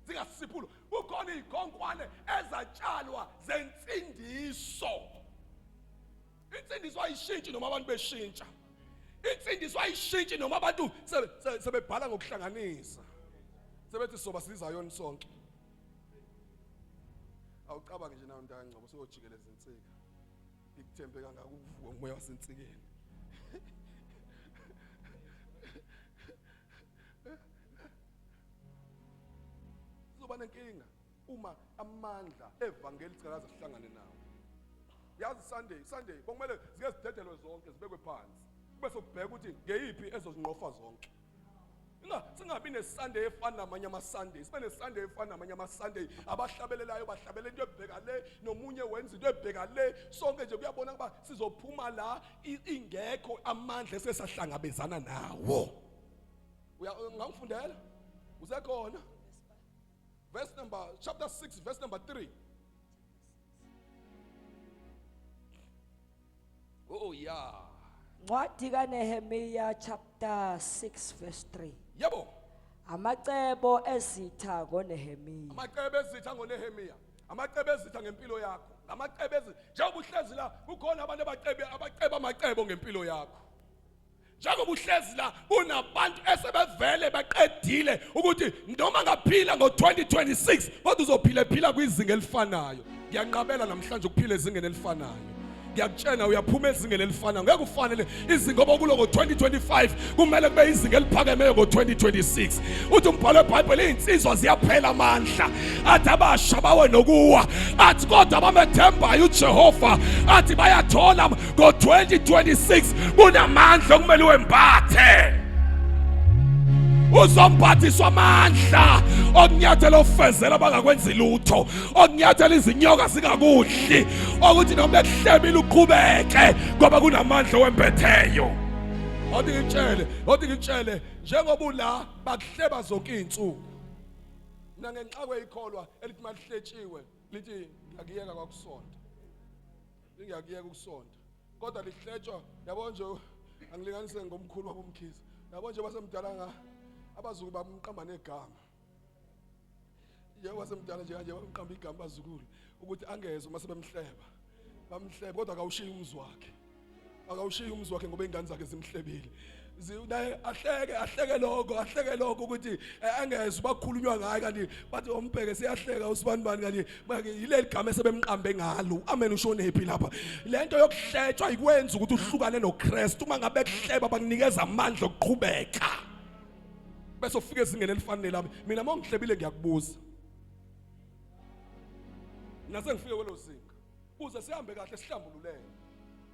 Zingasiphulwa. Kukhona izikhonkwane ezatshalwa zensindiso. Insindiso ayishintshi noma abantu beshintsha. Insindiso ayishintshi noma abantu sebebhala ngokuhlanganisa. Sebethi soba sizayoni sonke. Awucabange nje nawe mntaka Ngcobo soyojikeleza insika. Ikuthembe kangaka ukuvuka umoya wasensikeni. Sizoba nenkinga uma amandla evangeli singakaze sihlangane nawo. Yazi Sunday, Sunday bokumele zike zidedelwe zonke zibekwe phansi. Kube sokubheka ukuthi ngeyiphi ezozinqofa zonke. Inga singabi neSunday efana namanye amaSunday, sibe neSunday efana namanye amaSunday. Abahlabelelayo bahlabela into ebheka le, nomunye wenza into ebheka le. Sonke nje kuyabona ukuba sizophuma la ingekho amandla esesahlangabezana nawo. Uya ngangifundela? Usekhona? Verse number chapter 6 verse number 3. Oh yeah. Ncwadi kaNehemiya chapter 6 verse 3. Yebo. Amacebo ezitha ngoNehemiya. Amacebo ezitha ngoNehemiya. Amacebo ezitha ngempilo yakho. Amacebo ezitha njengoba uhlezi la kukhona abantu abacebe abaceba amacebo ngempilo yakho. Njengoba uhlezi la kunabantu esebevele baqedile ukuthi noma ngaphila ngo-2026 kodwa uzophila ephila kwizinga elifanayo. Ngiyanqabela namhlanje ukuphila ezingeni elifanayo. Ngiyakutshena uyaphuma ezingeni elifanayo. Ngeke ufanele izinga obokulo ngo-2025 kumele kube izinga eliphakemeyo ngo-2026. Uthi umbhalo weBhayibheli izinsizwa ziyaphela amandla. Athi abasha bawe nokuwa. Athi kodwa abamethembayo uJehova athi bayathola ngo-2026 kunamandla okumele wembathe uzomphathiswa amandla okunyathela ofezela abangakwenzi lutho okunyathela izinyoka zingakudli okuthi noma bekuhlebile uqhubeke ngoba kunamandla owembetheyo othi ngitshele othi ngitshele njengoba ula bakuhleba zonke izinsuku mina ngenxakwe ikholwa elithi malihletshiwe lithi ngiyakuyeka kwakusonta Ngiyakuyeka ukusonta. Kodwa lihletshwa yabo nje angilinganise ngomkhulu wabomkhize. Yabo nje basemdala nga abazukulu bamqamba negama. Yebo basemdala nje kanje bamqamba igama abazukulu ukuthi angezwe uma sebemhleba. Bamhleba kodwa akawushiyi umuzi wakhe. Akawushiyi umuzi wakhe ngoba ingane zakhe zimhlebile. Naye ahleke ahleke lokho ahleke lokho ukuthi eh, angezwe bakhulunywa ngaye kanti bathi ombheke siyahleka usibani bani kanti manje yileli gama esebemqambe ngalo amen ushonephi lapha lento yokuhletshwa ikwenza ukuthi uhlukane noKristu uma ngabe kuhleba bakunikeza amandla okuqhubeka bese ufika ezingeni elifanele lami mina uma ngihlebile ngiyakubuza mina sengifike kwelo zinga kuze sihambe kahle sihlambululeke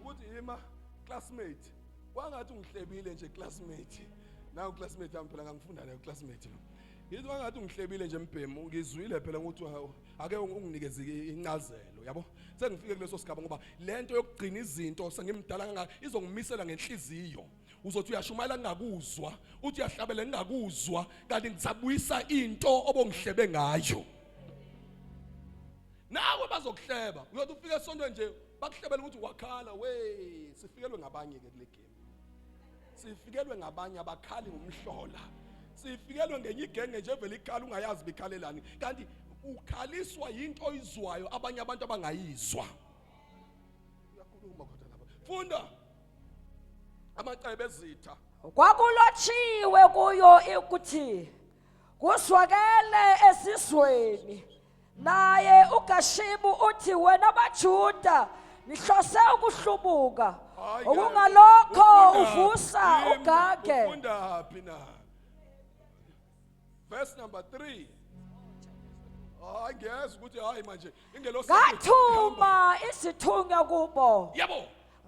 ukuthi yima classmate kwangathi ungihlebile nje classmate nawu classmate yami phela ngangifunda nayo classmate lo ngithi kwangathi ungihlebile nje mbhemu ngizwile phela ukuthi ake unginikeze incazelo yabo sengifike kuleso sigaba ngoba lento yokugcina izinto sengimdala kangaka izongimisela ngenhliziyo. Uzothi uyashumayela ngingakuzwa, uthi uyahlabela ngingakuzwa, kanti ngisabuyisa into obongihlebe ngayo. Nawe bazokuhleba. Uyothi ufike esontweni nje bakuhlebela ukuthi wakhala, we sifikelwe ngabanye ke kule game. Sifikelwe ngabanye abakhali ngumhlola. Sifikelwe ngenye igenge nje vele ikhala ungayazi bikhalelani, kanti ukhaliswa yinto oyizwayo abanye abantu abangayizwa. Uyakhuluma kodwa lapha. Funda amacebo ezitha. Kwakulotshiwe kuyo ukuthi kuzwakele esizweni, naye uGashimu uthi, wena baJuda nihlose ukuhlubuka, Hayi, okungalokho ufunda uvusa phi? ugage. Ufunda phi na? Verse number 3. Hayi, ngiyezwa ukuthi hayi manje ingelosi Ngathuma izithunywa kubo, yebo,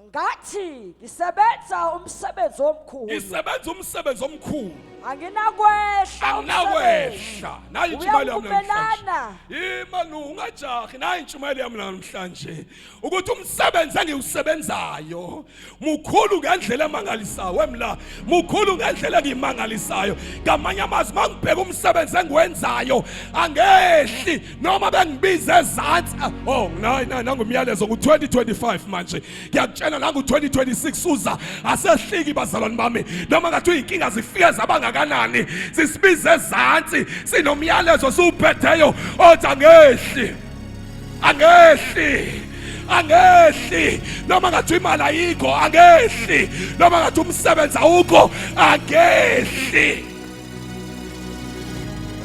ngathi ngisebenza umsebenzi omkhulu, ngisebenza umsebenzi omkhulu, anginakwehla umsebenzi. Anginakwehla. Nayi intshumayelo yami namhlanje. Uyakumelana. Imanu ungajahi, nayi intshumayelo yami namhlanje, ukuthi umsebenzi engiwusebenzayo mukhulu ngendlela emangalisayo. Wemla mukhulu ngendlela engimangalisayo. Ngamanye amazwi, mangibheka umsebenzi engiwenzayo angehli noma bengibize ezansi. Oh, nayi nangumyalezo ku-2025 manje, ngiyakutshela, nangu-2026 uza, asehliki bazalwane bami. Noma ngathi uyinkinga zifike zabangakanani, sisibize ezansi, sinomyalezo siwuphetheyo othi angehli, angehli, angehli. Noma ngathi imali ayikho, angehli. Noma ngathi umsebenzi awukho, angehli.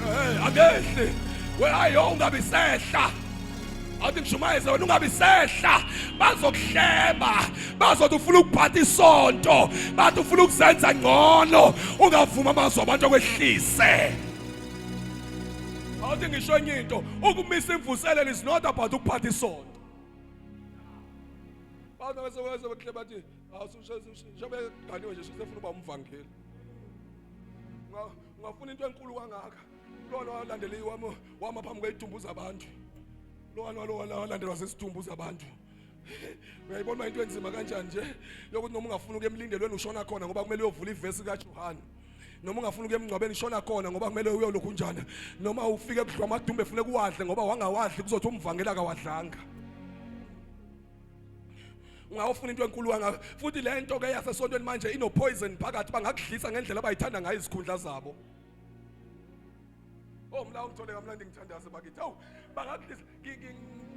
Hey, angehli. We ayo ungabi sehla. Athi ngishumayeze wena, ungabi sehla. Bazokuhleba, bazothi ufuna ukuphatha isonto, bathi ufuna ukuzenza ngcono. Ungavuma amazwi abantu akwehlise. Awuthi ngisho enye into, ukumisa imvuselelo is not about ukuphatha isonto. Bathi bese bese bekuhle bathi njengoba eganiwe nje sefuna uba umvangeli. Ungafuna into enkulu kangaka? Lona walandela iwami wama phambi kwezidumbu zabantu. Lona walandelwa zezidumbu zabantu. Uyayibona into enzima kanjani nje yokuthi noma ungafuna ukuya emlindelweni ushona khona ngoba kumele uyovula ivesi kaJohane, noma ungafuna ukuya emngcwabeni ushona khona ngoba kumele uyolokhu njani, noma ufike kudliwa amadumbe efune kuwadle ngoba wangawadli kuzothi umvangeli akawadlanga. Ungawufuna into enkulu kangaka? Futhi le nto ke yasesontweni manje ino poison phakathi, bangakudlisa ngendlela abayithanda ngayo izikhundla zabo. Oh, mla ungithole kamnandi, ngithandaze bakithi. Awu, bangakudlisa.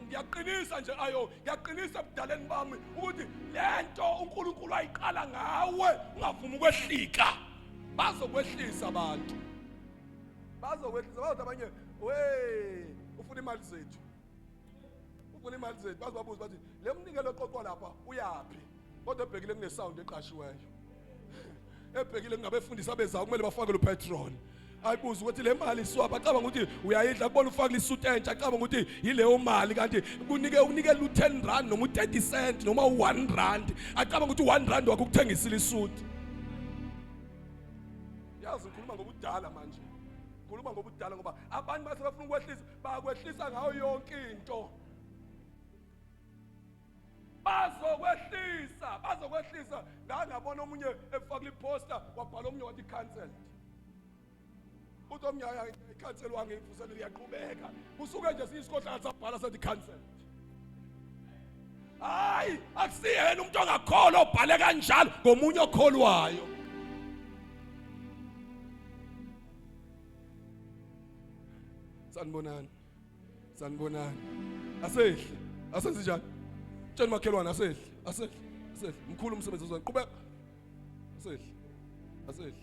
Ngiyaqinisa nje, ayo ngiyaqinisa ebudaleni bami ukuthi lento uNkulunkulu ayiqala ngawe ungavumi ukwehlika. Bazokwehlisa abantu, bazokwehlisa. Bazothi abanye, we ufuna imali zethu, ufuna imali zethu. Bazobabuza bathi le mnikelo oqoqwa lapha uyaphi? Kodwa ebhekile kune-sound eqashiweyo, ebhekile kungabefundisi abezayo kumele bafake petrol. Ayibuza ukuthi le mali iswapha, acabanga ukuthi uyayidla. Kubona ufake isuit entsha, acabanga ukuthi yileyo mali, kanti kunike unikela u10 rand noma u30 cent noma u1 rand, acabanga ukuthi u1 rand wakho ukuthengisile isuit. Yazi ngikhuluma ngobudala manje, ngikhuluma ngobudala ngoba abantu mase bafuna ukwehlisa, bakwehlisa ngayo yonke into. Bazokwehlisa, bazokwehlisa. Ngangabona omunye efaka iposter, wabhala omunye wathi cancelled. Uthi omunye i-cancel wange, imvuselelo iyaqhubeka. Kusuke nje siyisikhohlakala sabhala sathi cancelled. Hayi, akusiyena umuntu ongakholwa obhale kanjalo, ngomunye okholwayo. Sanibonani, sanibonani. Asehle, asenze njani? Tshela makhelwane, asehle, asehle, asehle. Mkhulu umsebenzi ozwa. Qhubeka. Asehle, asehle,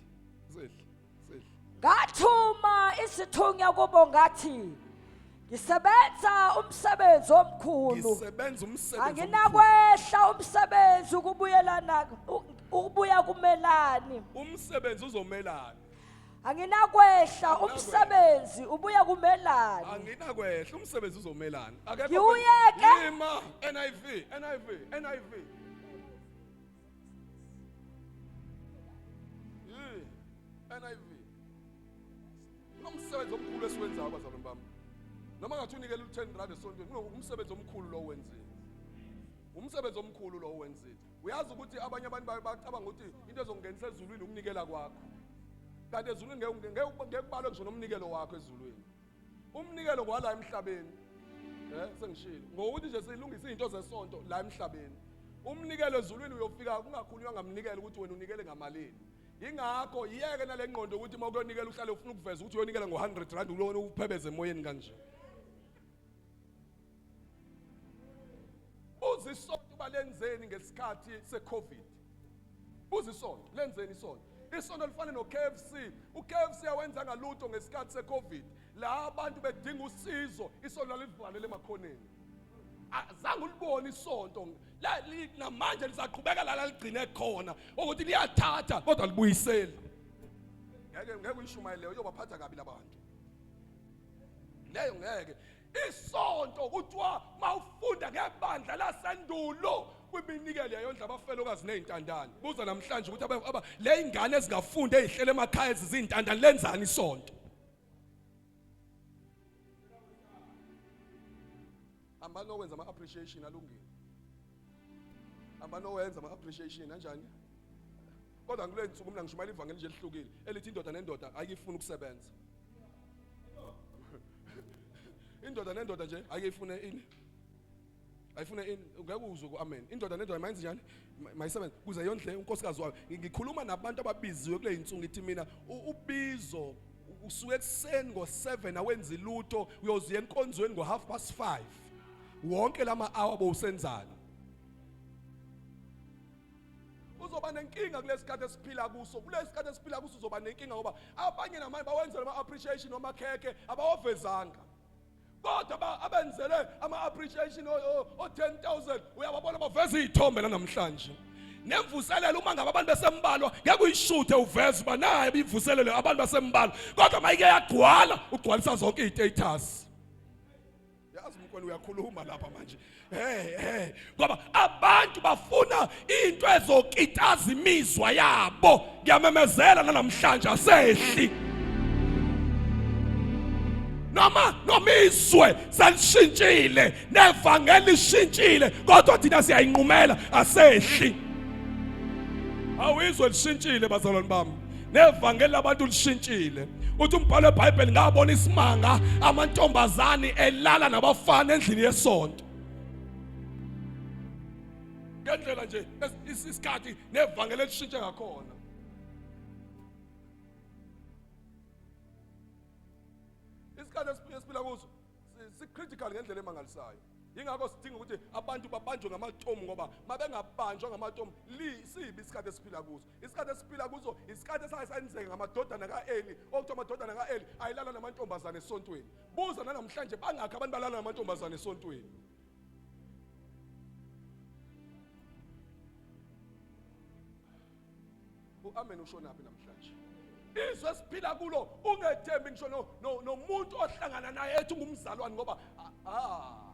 asehle, asehle. Ngathuma isithunywa kubo ngathi ngisebenza umsebenzi omkhulu, Ngisebenza umsebenzi omkhulu. anginakwehla umsebenzi ukubuyelana ukubuya kumelani. Umsebenzi uzomelana. Anginakwehla Anginakwehla. umsebenzi ubuya kumelani. Anginakwehla umsebenzi uzomelana. Akekho. Ngiwuyeke. Yima NIV, NIV, NIV. Yi NIV. Kunomsebenzi omkhulu esiwenzayo bazalwane bami. Noma ngathi unikela u10 rand esontweni, kunomsebenzi omkhulu lo wenzile. Umsebenzi omkhulu lo owenzile. Uyazi ukuthi abanye abantu bacabanga ukuthi into ezongenisa ezulwini ukunikela kwakho. Kanti ezulwini ngeke ngeke kubalwe ngisho nomnikelo wakho ezulwini. Umnikelo ngwala emhlabeni. Eh sengishilo. Ngokuthi nje silungisa izinto zesonto la emhlabeni. Umnikelo ezulwini uyofika kungakhulunywa ngamnikelo ukuthi wena unikele ngamalini. Ingakho yiyeke nale ngqondo ukuthi uma uyonikela uhlale ufuna ukuveza ukuthi uyonikela ngo-100 rand ulona uphebeze emoyeni kanje. Buza isonto uba lenzeni ngesikhathi se-COVID. Buza isonto lenzeni isonto. Isonto lifane no-KFC. U-KFC awenzanga lutho ngesikhathi se-COVID. La abantu bedinga usizo, isonto lalivalele emakhoneni. Azange ulibone isonto namanje lisaqhubeka la laligcine khona ukuthi liyathatha kodwa libuyiseli. Ngeke ngeke uyishumayele leyo uyobaphatha kabi labantu. Leyo ngeke. Isonto kuthiwa mawufunda ngebandla lasendulo kwiminikelo yayondla abafelokazi nezintandane. Buza namhlanje ukuthi aba le ingane ezingafundi ezihlele emakhaya ezizintandane lenzani isonto? Hambani nokwenza ama appreciation alungile. Hambani nokwenza ama appreciation kanjani? Kodwa ngikule nsuku mina ngishumayela ivangeli nje elihlukile elithi indoda nendoda ayikifuni ukusebenza. Indoda nendoda nje ayikifune ini. Ayifune ini ngeke uzwe ku amen. Indoda nendoda mayenze njani? Mayisebenze kuze yondle unkosikazi wayo. Ngikhuluma nabantu ababiziwe kule insuku ngithi mina ubizo usuke ekuseni ngo7 awenzi lutho uyoziya enkonzweni ngo half past 5. Wonke lama hour bowusenzani? Uzoba nenkinga kulesikhathi esiphila kuso. Kulesikhathi esiphila kuso uzoba nenkinga ngoba abanye namanje bawenzela ama appreciation wamakhekhe abawavezanga. Kodwa abenzele ama appreciation o 10000 uyababona baveza izithombe namhlanje. Nemvuselelo uma ngabe abantu besembalwa ngeke uyishuthe uveze uba naye ibivuselelo abantu basembalwa kodwa mayike yagcwala ugcwalisa zonke izistatus. Yazi umkwena uyakhuluma lapha manje. Hey hey ngoba abantu bafuna into ezokitaza imizwa yabo. Ngiyamemezela namhlanje asehli. Noma noma izwe selishintshile nevangeli lishintshile kodwa thina siyayinqumela asehli. Awizwe lishintshile bazalwane bami. Nevangeli labantu lishintshile. Uthi umbhalo weBhayibheli ngabona isimanga amantombazane elala nabafana endlini yesonto. Ngendlela nje isikhathi nevangeli elishintshe ngakhona. Isikhathi esiphila kuso si critical ngendlela emangalisayo. Yingakho sidinga ukuthi abantu babanjwe ngamatomu ngoba mabengabanjwa ngamatomu sibi isikhathi esiphila kuso. Isikhathi esiphila kuso isikhathi esasenzeka ngamadodana kaEli, okuthiwa amadodana kaEli ayilala namantombazane esontweni. Buza namhlanje bangakhi abantu balala namantombazane esontweni. Uamen ushonaphi namhlanje? Izwe esiphila kulo ungethembi ngisho nomuntu ohlangana naye ethi ungumzalwane ngoba ah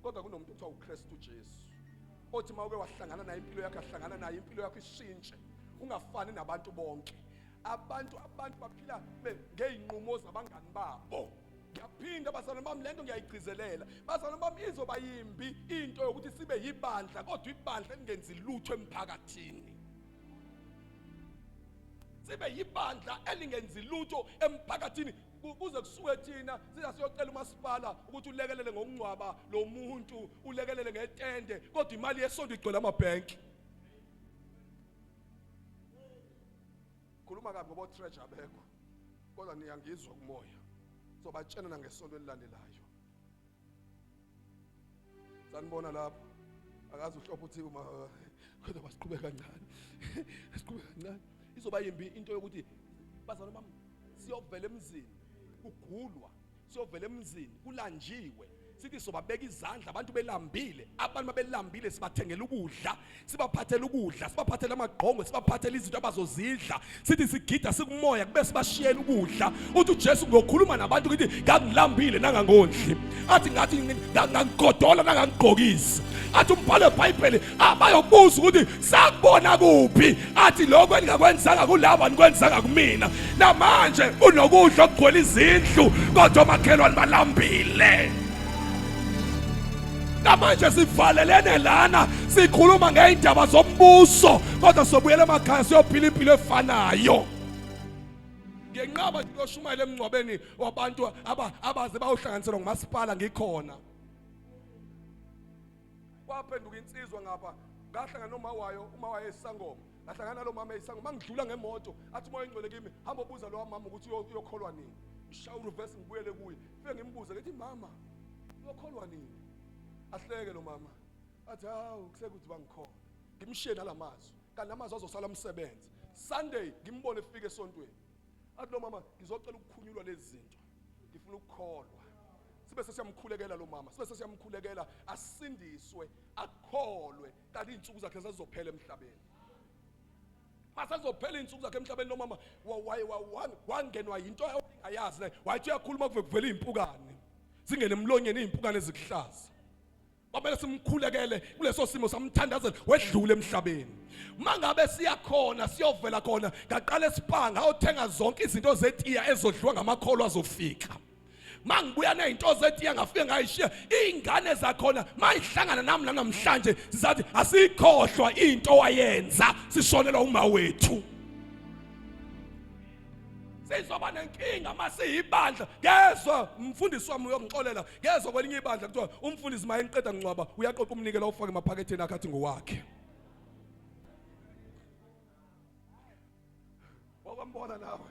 kodwa kunomuntu okuthiwa uKristu Jesu othi mawuke wahlangana naye impilo yakho ahlangana naye impilo yakho ishintshe ungafani nabantu bonke. Abantu abantu baphila ngeyinqumo zabangani babo. Ngiyaphinda bazalwane bami lento ngiyayigcizelela. Bazalwane bami izoba yimbi into yokuthi sibe yibandla kodwa ibandla elingenzi lutho emphakathini. Sibe yibandla elingenzi lutho emphakathini kuze kusuke thina siza siyocela umasipala ukuthi ulekelele ngokungcwaba lo muntu ulekelele ngetende kodwa imali yesonto igcwele amabhenki. Khuluma kabi ngoba treasure abekho kodwa niyangizwa kumoya. Sobatshena nangesonto elilandelayo. Sanibona lapho. Akazi uhlopho uthi uma kodwa basiqhube kancane. Siqhube kancane. Izoba yimbi into yokuthi bazalwane bami siyovela emzini kugulwa siyovela emzini kulanjiwe sithi sobabeka izandla abantu belambile abantu babelambile sibathengela ukudla sibaphathela ukudla sibaphathela amagqongo sibaphathela izinto abazozidla sithi sigida sikumoya kube sibashiyela ukudla uthi uJesu ngokhuluma nabantu ukuthi ngangilambile nangangondli athi ngathi ngangigodola nangangigqokisi athi umbhalo weBhayibheli abayobuza ukuthi sakubona kuphi athi lokho eningakwenzanga kulabo anikwenzanga kumina namanje unokudla okugcwele izindlu kodwa omakhelwane balambile. Namanje sivalelene lana sikhuluma ngeindaba zombuso kodwa sobuyela emakhaya siyophila impilo efanayo. Ngenqaba nje uyoshumayela emngcwabeni wabantu abaze bawuhlanganiselwa ngumasipala ngikhona. Kwaphenduka insizwa ngapha ngahlangana noma wayo uma wayesangoma ngahlangana nalo mama eyisangoma mangidlula ngemoto athi umoya ingcwele kimi hamba obuza lo mama ukuthi uyokholwa nini. Ngishaya ureverse ngibuyele kuye fike ngimbuze ngithi mama uyokholwa nini. Ahleke lo mama athi hawu kusekuthi bangikholwa. Ngimshiye nalamazwi kanti amazwi azosala umsebenzi. Sunday ngimbone efika esontweni athi lo mama ngizocela ukukhunyulwa lezi zinto ngifuna ukukholwa. Sibe sesiyamkhulekela lo mama, sibe sesiyamkhulekela asindiswe akholwe kanti izinsuku zakhe zazizophela emhlabeni. Masazophela izinsuku zakhe emhlabeni lo mama wangenwa yinto ayazi naye wayethi uyakhuluma kuve kuvela izimpukane zingene emlonyeni izimpukane ezikuhlaza. Kwamele simkhulekele kuleso simo samthandazela wedlule emhlabeni. Mangabe siyakhona siyovela khona ngaqala esipanga ayothenga zonke izinto zetiya ezodliwa ngamakholwa azofika. Mangibuya nezinto zetiya ngafike ngayishiya izingane zakhona mayihlangana nami namhlanje sizathi asikhohlwa into wayenza sishonelwa uma wethu. Sizoba nenkinga masiyibandla. Ngezwa umfundisi wami uyongixolela, ngezwa kwelinye ibandla kuthiwa umfundisi mayengiqeda ngcwaba uyaqoqa umnikelo awufake emaphaketheni akhe athi ngowakhe. Wakwambona nawe.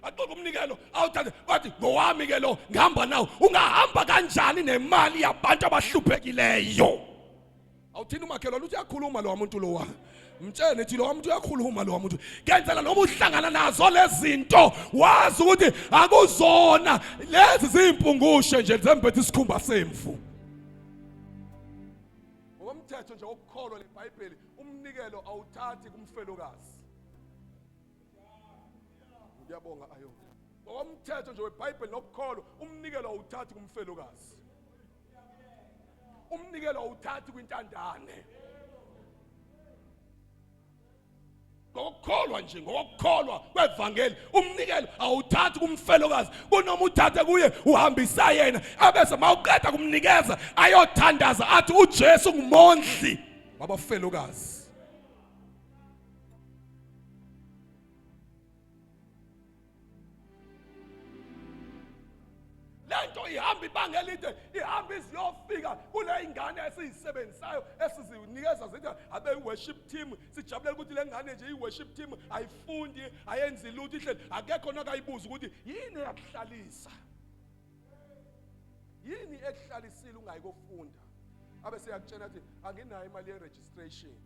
Aqoqa umnikelo awuthathe wathi ngowami ke lo ngihamba nawo. Ungahamba kanjani nemali yabantu abahluphekileyo? Awuthini umakhelwane uthi uyakhuluma lo muntu lowa. Mtshene thi lo muntu uyakhuluma lo muntu. Kenzela noma uhlangana nazo lezinto wazi ukuthi akuzona lezi zimpungushe nje zembethe isikhumba semvu. Ngokomthetho nje wokukholwa leBhayibheli umnikelo awuthathi kumfelokazi. Ngiyabonga ayo. Ngokomthetho nje weBhayibheli nokukholwa umnikelo awuthathi kumfelokazi. Umnikelo awuthathi kwintandane. Ngokukholwa nje, ngokukholwa kwevangeli umnikelo awuthathi kumfelokazi, kunoma uthathe kuye uhambisa yena abese mawuqeda kumnikeza ayothandaza athi uJesu ngumondli wabafelokazi. Lento ihamba ibanga elide, ihamba iziyofika kule ingane esiyisebenzisayo esizinikeza zithi abe worship team. Sijabulela ukuthi le ngane nje i-worship team ayifundi ayenzi lutho ihleli akekho nakayibuza ukuthi yini eyakuhlalisa, yini ekuhlalisile ungayi kofunda. Abe seyakutshela athi anginayo imali ye-registration,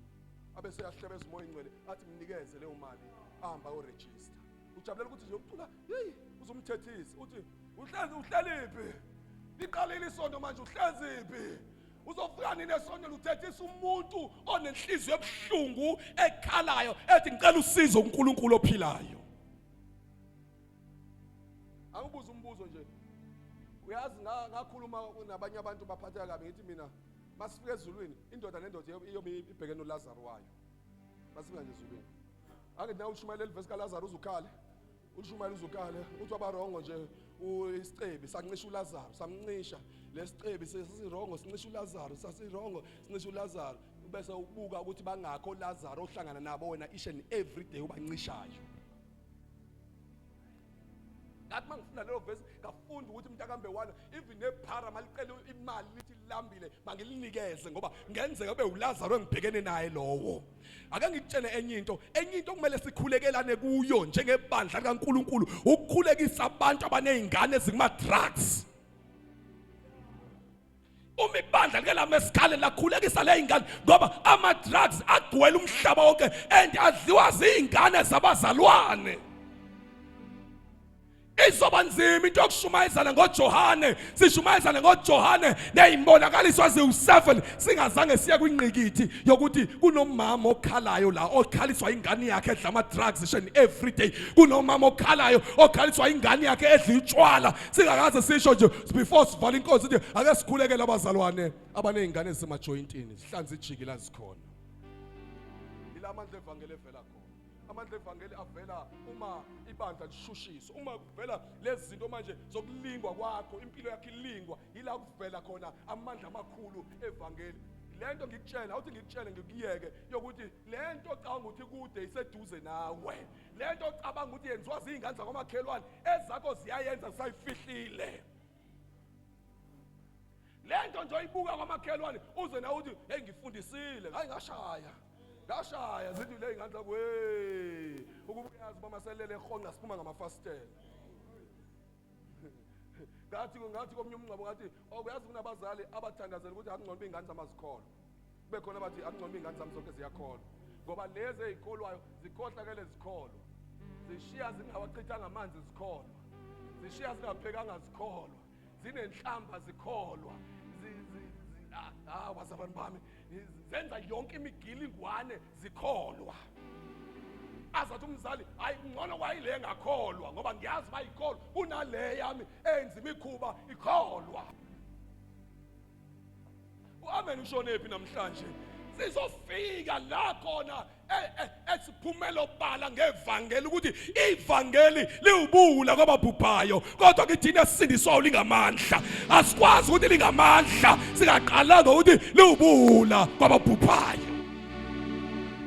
abe seyahlebeza umoya ingcwele athi mnikeze leyo mali ahamba ayoregister. Ujabulela ukuthi nje ucula hey uzumthethisa uthi uhlezi uhlaliphi liqalile isonto manje uhleziphi uzofika nini esontweni uthethisa umuntu onenhliziyo ebuhlungu ekhalayo ethi ngicela usizo kuNkulunkulu ophilayo. Angibuza umbuzo nje, uyazi ngakhuluma nabanye abantu baphatheka kabi ngithi mina masifika ezulwini indoda nendoda iyobe ibhekene noLazaro wayo. Masifika nje ezulwini ake nawe ushumayele leli verse kaLazaro uzukhale, ushumayele uzukhale uthi wabarongo nje isicebi sancisha uLazaro, samncisha lesicebi sesirongo sincisha uLazaro, sasirongo sincisha uLazaro, bese ubuka ukuthi bangakho uLazaro ohlangana nabo wena each and every day ubancishayo. Ngathi mangifunda lelo verse ngafunda ukuthi mntakambe wana even nephara malicela imali lithi lilambile mangilinikeze ngoba ngenzeka ube uLazaro engibhekene naye lowo. Ake ngikutshele enye into, enye into okumele sikhulekelane kuyo njengebandla likaNkuluNkulu ukukhulekisa abantu abanezingane ezikuma drugs. Uma ibandla like lama esikhaleni lakhulekisa le ingane ngoba ama drugs agcwele umhlaba wonke and adliwa zingane zabazalwane. Izoba nzima into yokushumayezana ngoJohane, sishumayezane ngoJohane nezimbonakaliso eziwu7 singazange siye kwingqikithi yokuthi kunomama okhalayo la okhaliswa ingane yakhe edla ama drugs and every day, kunomama okhalayo okhaliswa ingane yakhe edla utshwala. Singakaze sisho nje before sivala inkonzo sithi ake sikhulekele abazalwane abanezingane ezisemajoyintini zihlanze ijiki la zikhona. Ilamandla evangeli evela khona. Amandla evangeli avela uma ibandla lishushiswa, uma kuvela lezi zinto manje zokulingwa kwakho, impilo yakho ilingwa, yila kuvela khona amandla amakhulu evangeli. Lento ngikutshela, awuthi ngikutshele ngikuyeke yokuthi lento ocabanga ukuthi kude iseduze nawe. Lento ocabanga ukuthi yenziwa zingane zakwamakhelwane, ezakho ziyayenza zisayifihlile. Lento nje oyibuka kwamakhelwane uze nawe uthi hey ngifundisile, hayi ngashaya. Ngashaya zithi le ingane zakho hey ukuba uyazi mama selele ehonqa siphuma ngamafasitela. Ngathi komnye umngcwabo ngathi okuyazi kunabazali abathandazela ukuthi akungcono uba ingane zami azikholwa. Kube khona abathi akungcono uba ingane zami zonke ziyakholwa. Ngoba lezi ezikholwayo zikhohlakele zikholwa. Zishiya zingawachithanga amanzi zikholwa. Zishiya zingaphekanga zikholwa. Zinenhlamba zikholwa. Bazalwane bami, zenza yonke imigilingwane zikholwa. Azathi umzali hayi ngcono kwayile ngakholwa ngoba ngiyazi bayikholwa kunale yami enza imikhuba ikholwa. Uamen ushonephi namhlanje? Sizofika la khona esiphumela obala ngevangeli ukuthi ivangeli liwubula kwababhubhayo, kodwa kithina esisindiswayo lingamandla. Asikwazi ukuthi lingamandla singaqalanga ukuthi liwubula kwababhubhayo.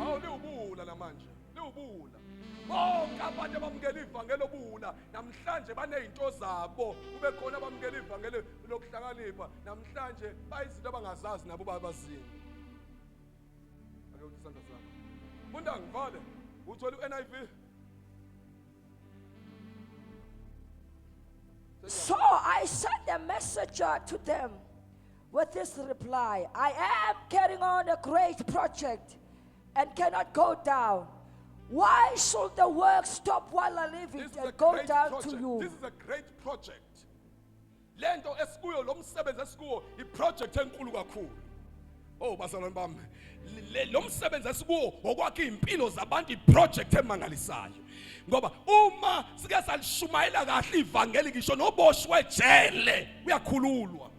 Awu liwubula namanje, liwubula. Bonke abantu abamukela ivangeli obula namhlanje banezinto zabo, kube khona abamukela ivangeli lokuhlakanipha namhlanje bayizinto abangazazi nabo babazini. Ake uthi isandla sakho. Funda ngivale. Uthole uNIV. So I sent a messenger to them with this reply: I am carrying on a great project and cannot go down. Why should the work stop while I leave This it is a and go great down to project. you? This is a great project. Lento esikuyo, lo msebenzi esikuwo, iproject enkulu kakhulu. Oh bazalwane bami, lo msebenzi esikuwo wokwakha impilo zabantu iproject emangalisayo. Ngoba uma sike salishumayela kahle ivangeli ngisho noboshwe ejele uyakhululwa.